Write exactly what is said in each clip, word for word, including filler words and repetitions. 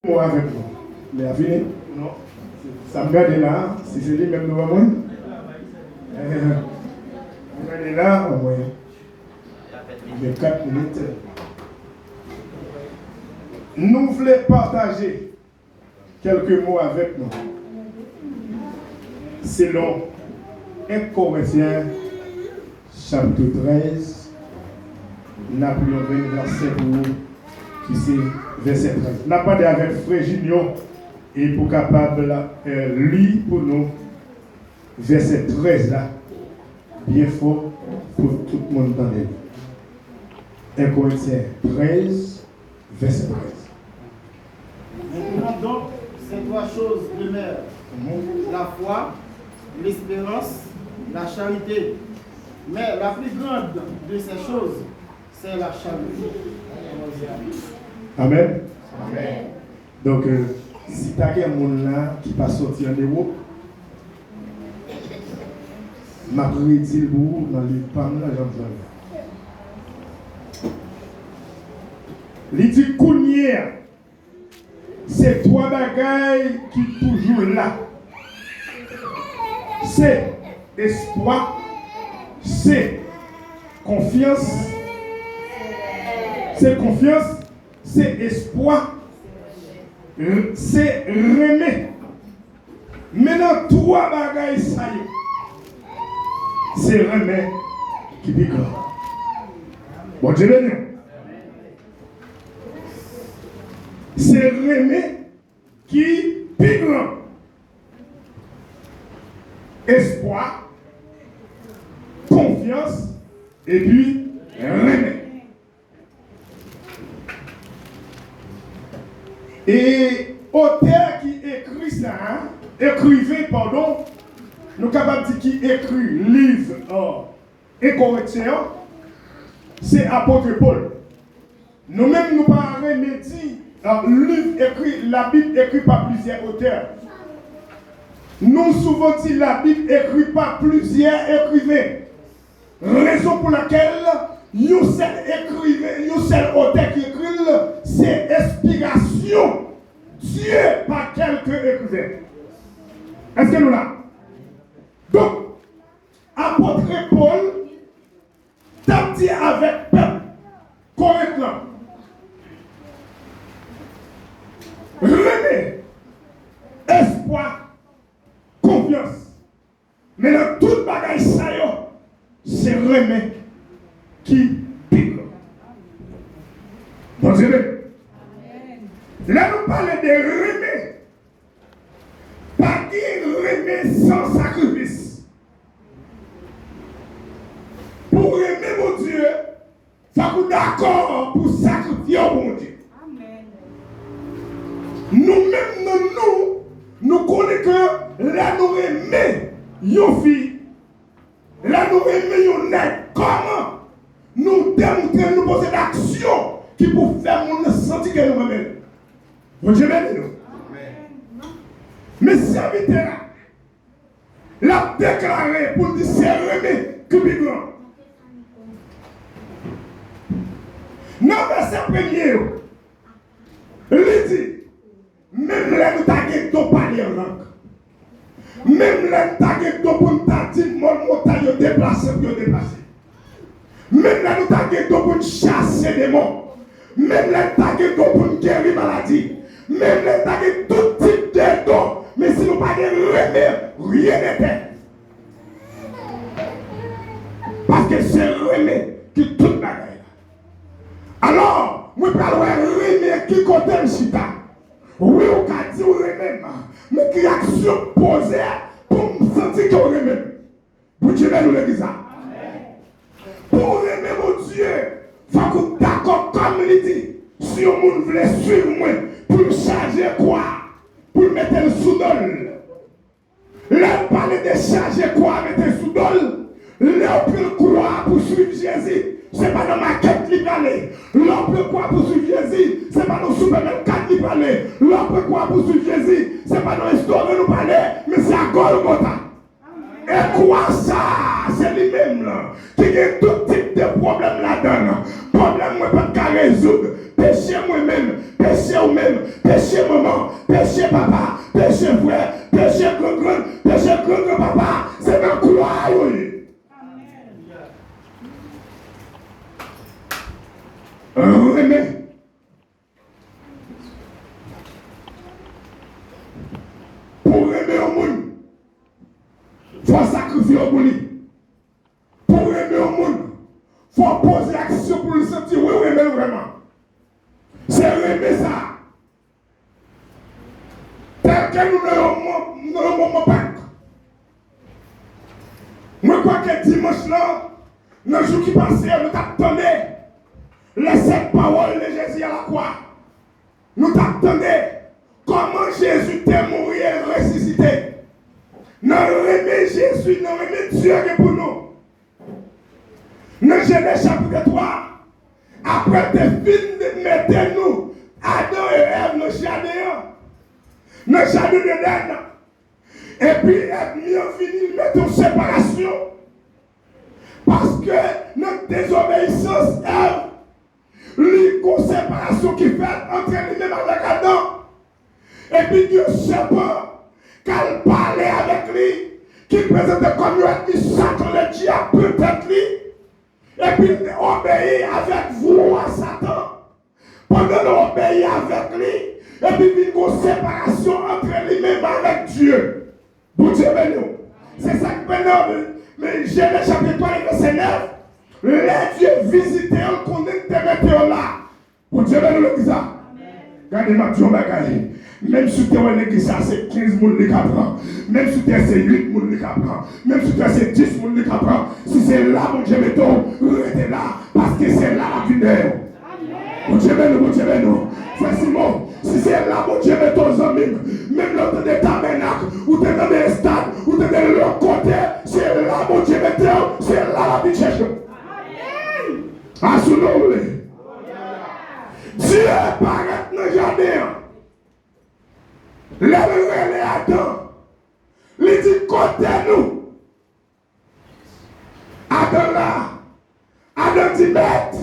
mo avèk nou. Lè a fini? Non. Sa m gade la, si se li menm nou ban mwen. Eh, m gade la, ban mwen. Gen kat minit. Nou vle pataje kèlke mo avèk nou. Selon en Korentyen, chapit trèz, n ap li yon vèsè pou ou, ki se vèsè trèz. N ap mande avèk frè Junior e pou kapab, eh, li pou nou vèsè trèz la byen fò pou tout moun tande l. En Korentyen trèz, vèsè trèz. Maintenant donc, ces trois choses demeurent, la foi, l'espérance, la charité. Mais la plus grande de ces choses, c'est la charité. Amen. Amen. Donk, euh, si ta gen moun la ki pa sòti an Ewòp, m ap redi l pou ou nan liv pa m nan, jan m jwenn la. Li di, kounye a, se twa bagay ki toujou la. Se espwa, se konfyans, se konfyans, se espwa, se renmen. Men nan twa bagay sa yo, se renmen ki pi gran. Bondye beni w. Se renmen ki pi gran. Espwa, konfyans, epi renmen. E otè ki ekri sa a, ekriven, padon, nou kapab di ki ekri liv, euh, En Korentyen an, se apot Pòl. Nou menm, nou pa renmen di, euh, liv ekri, Labib ekri pa plizyè otè. Nou souvan di Labib ekri pa plizyè ekriven. Rezon pou lakèl yon sèl ekriven, yon sèl otè ki ekri l, se enspirasyon Dye pa kèlke ekriven. Èske nou la? Donk, apot Pòl t ap di avèk pèp Korent lan, renmen, espwa, konfyans. Men nan tout bagay sa yo, se renmen ki pi gran. Bondye beni. Lè nou pale de renmen, pa gen renmen san sakrifis. Pou w renmen Bondye, fòk ou dakò pou sakrifye w pou Bondye. Amèn. Nou menm nan nou, nou konnen ke lè nou renmen yon fi, lè nou renmen yon nèg, kòman nou demontre l, nou poze de aksyon ki pou fè moun nan santi ke nou renmen l? Bondye beni nou. Amèn. Men sèvitè a, l ap deklare pou l di se renmen ki pi gran. Nan vèsè premye yo, li di, menm lè nou ta gen don pale an lang, menm lè nou ta gen don pou n ta di mòn montay yo deplase pou yo deplase, menm lè nou ta gen don pou n chase demon, menm lè nou ta gen don pou n geri maladi, menm lè nou ta gen tout tip de don, men si nou pa gen renmen, rien n'était. Paske se renmen ki tout bagay la. Alò, mwen pral wè renmen ki kote l chita. Wi, ou ka di w renmen m, men ki aksyon poze pou m santi ke w renmen m? Bondye beni w legliz la. Pou w renmen Bondye, fòk ou dakò, kòm li di, si yon moun vle swiv mwen, pou l chaje kwa, pou l mete l sou do l. Lè l pale de chaje kwa mete sou do l, lè w pran kwa pou swiv Jezi, se pa nan makèt li prale. Lè w pran kwa pou swiv Jezi, se pa nan sipèmèka li prale. Lè w pran kwa pou swiv Jezi, se pa nan restoran nou prale, men se a Golgota. E kwa sa a, se li menm lan ki gen tout tip de pwoblèm ladan l. Pwoblèm mwen pa t ka rezoud, peche mwen menm, peche ou menm, peche manman, peche papa, peche frè, peche grangrann, peche grangranpapa, se nan kwa yo ye. Renmen. Pou w renmen yon moun, fò w sakrifye w pou li. Pou w renmen yon moun, fò w poze aksyon pou l santi wi w renmen l vrèman. Se renmen sa. Tèlke nou nan yon mo-, nan yon moman Pak. Mwen kwè ke dimanch lan, nan jou ki pase yo, nou t ap tande les sept paroles de Jésus à la croix. Nou t ap tande kòman Jezi te mouri e resisite. Nan renmen Jezi, nan renmen Dye gen pou nou. Nan Jenèz chapit twa, apre l te fin mete nou, Adan e Èv, nan jaden an, nan jaden Edenn, epi ènmi an vini, li mete yon separasyon. Paske nan dezobeyisans Èv, li gon separasyon ki fèt antre li menm avèk Adan. Epi gen yon sèpan k al pale avèk li, ki prezante kòm yon ènmi, Satan Ledyab, petèt li. Epi l te obeyi avèk vwa Satan. Pandan l obeyi avèk li, epi vin gon separasyon antre li menm avèk Dye. Bondye beni w. Se sa k fè nan, men, Jenèz chapit twa, vèsè nèf, lè Dye vizite yo, l konnen l te mete yo la. Bondye beni w, legliz la. Gade, m ap di yon bagay. Menm si w te wè legliz la se kenz moun li ka pran, menm si w te wè se uit moun li ka pran, menm si w te wè se dis moun li ka pran, si se la Bondye mete w, rete la, paske se la l ap vin dèyè w. Bondye beni w, Bondye beni w. Frè Simon, si se la Bondye mete w, zanmi m, menm lè w tande Tabènak, ou te tande Estad, ou tande lòt kote, se la Bondye mete w, se la l ap vin chèche w. Asou non w vle. Dye parèt nan jaden an. Lè l rele Adan, li di, "Kote nou?" Adan la. Adan di, "Mèt,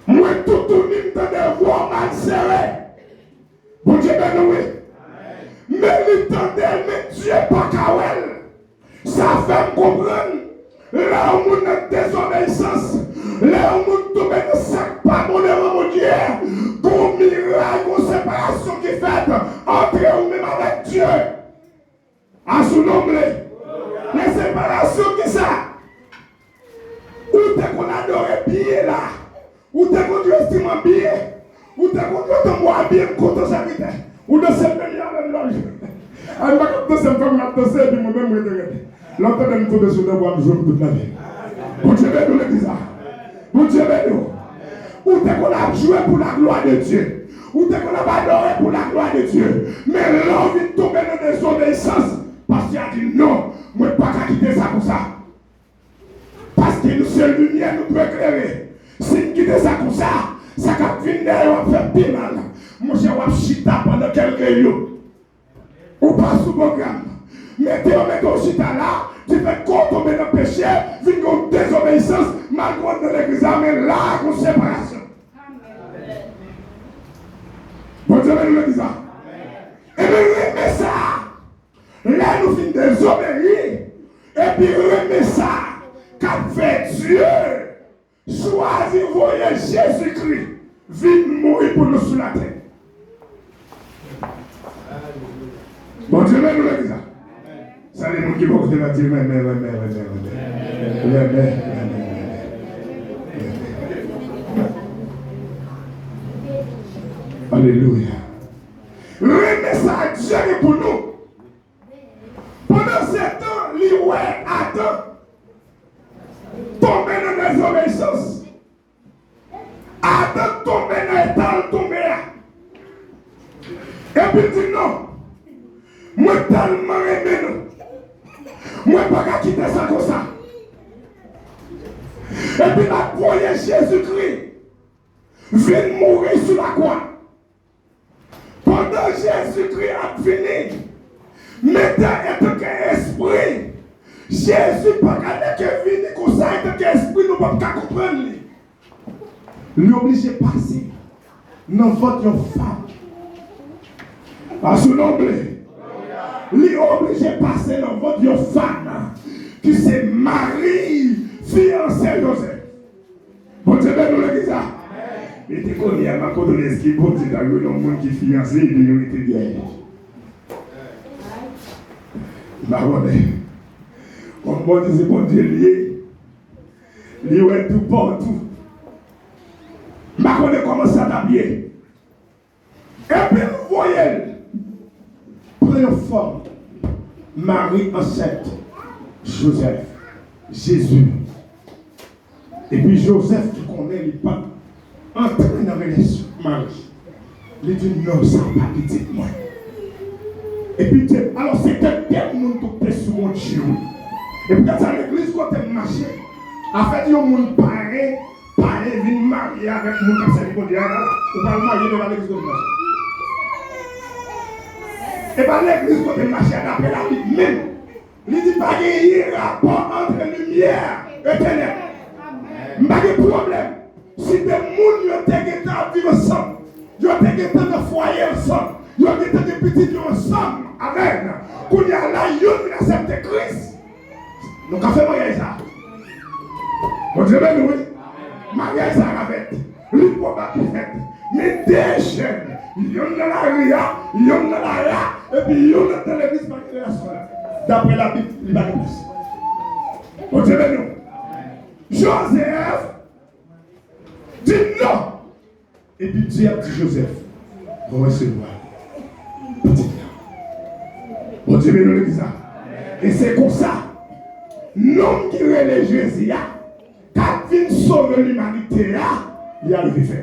mwen toutouni m tande vwa w mal sere." Bondye beni w, wi. Men li tande l, men Dye pa ka wè l. Sa fè m konprann, lè yon moun nan dezobeyisans, lè yon moun tonbe nan sa k pa bon devan Bondye, gon miray, gon separasyon ki fèt antre ou menm avèk Dye. Asou non m vle. Men separasyon ki sa? Ou te konn adore byen la. Ou te konn jwe enstriman byen. Ou te konn jwe tanbou a byen, m kontan sa ki te. Ou danse menm jan avè m lòt jou. Ay, m pa ka danse, m fè moun ap danse, epi mwen menm, mwen te rete. Lè w tande m tonbe sou tanbou a, m jwe m tout lavi. Bondye beni w, legliz la. Bondye beni w. Ou te konn ap jwe pou la glwa de Dye. Ou te konn ap adore pou la glwa de Dye. Men lè w vin tonbe nan dezobeyisans, pastè a di, "Non, mwen pa ka kite sa konsa." Paske nou se limyè, nou dwe klere. Si n kite sa konsa, sa k ap vin dèyè yo ap fè pi mal. Monchè, w ap chita pandan kèlke jou. Ou pa sou pwogram. Mete yo, mete w chita la, difèt ke w tonbe nan peche, vin gen yon dezobeyisans, malgre w nan legliz la, men la a gon separasyon. Bondye beni legliz la. Ebyen, renmen sa a. Lè nou fin dezobeyi, epi renmen sa a k ap fè Dye chwazi voye Jezikri vin mouri pou nou sou latè. Bondye beni nou, legliz la. Salye moun ki bò kote l la, di renmen, renmen, renmen, renmen. Renmen, renmen, renmen. Alelouya. Renmen sa Dye gen pou nou. Pandan se tan, li wè Adan tonbe nan dezobeyisans. Adan tonbe nan eta l tonbe a. Epi l di, "Non, mwen tèlman renmen nou, mwen pa ka kite sa konsa." Epi l ap voye Jezikri vin mouri sou lakwa. Pandan Jezikri ap vini, men antanke espri, Jezi pa ka nèke vini konsa antanke espri, nou p ap ka konprann li. Li oblije pase. nan vant yon fanm. Asou non ble. Li oblije pase nan vant yon fanm ki se Mari, fiyanse Jozèf. Bondye beni w legliz la. Li te konnen a, ma konn eski Bondye ta jwenn yon moun ki fiyanse epi yo rete dèyè. M pa konnen. Kòm Bondye se Bondye li ye, li wè toupatou. M pa konnen kòman sa t ap ye. Epi l voye l pran yon fòm. Mari ansent Jozèf, Jezi. Epi Jozèf ki konnen li p ap antre nan relasyon ak Mari, li di, "Non, sa pa pitit mwen." Epi te, alò, se te de moun tout te sou Bondye, wi. Epi gad sa, legliz kote m mache, afè di yon moun pare, pare vin marye avèk moun k ap sèvi Bondye a, la, ou pral marye, men pa legliz kote m mache. E pa legliz kote m mache a, daprè Labib menm. Li di pa genyen rapò ant limyè e tenèb. M pa gen pwoblèm si de moun yo te gentan ap viv ansanm, yo te gentan nan fwaye ansanm, yo gentan gen pitit yo ansanm. Amèn. Kounye a la, youn vin aksepte Kris. Nou ka fè maryaj sa. Bondye beni, wi. Maryaj sa ka fèt. Li pwobab pou fèt. Men de jèn, youn nan lari a, youn nan lari a, epi youn nan legliz pa gen relasyon la. Daprè Labib, li pa gen plas. Bondye beni w. Jozèf di non. Epi Dye ap di Jozèf, "Mwen resevwa pitit la." Bondye beni w legliz la. E se konsa, nonm ki rele Jezi a, k ap vin sove limanite a, li arive fèt.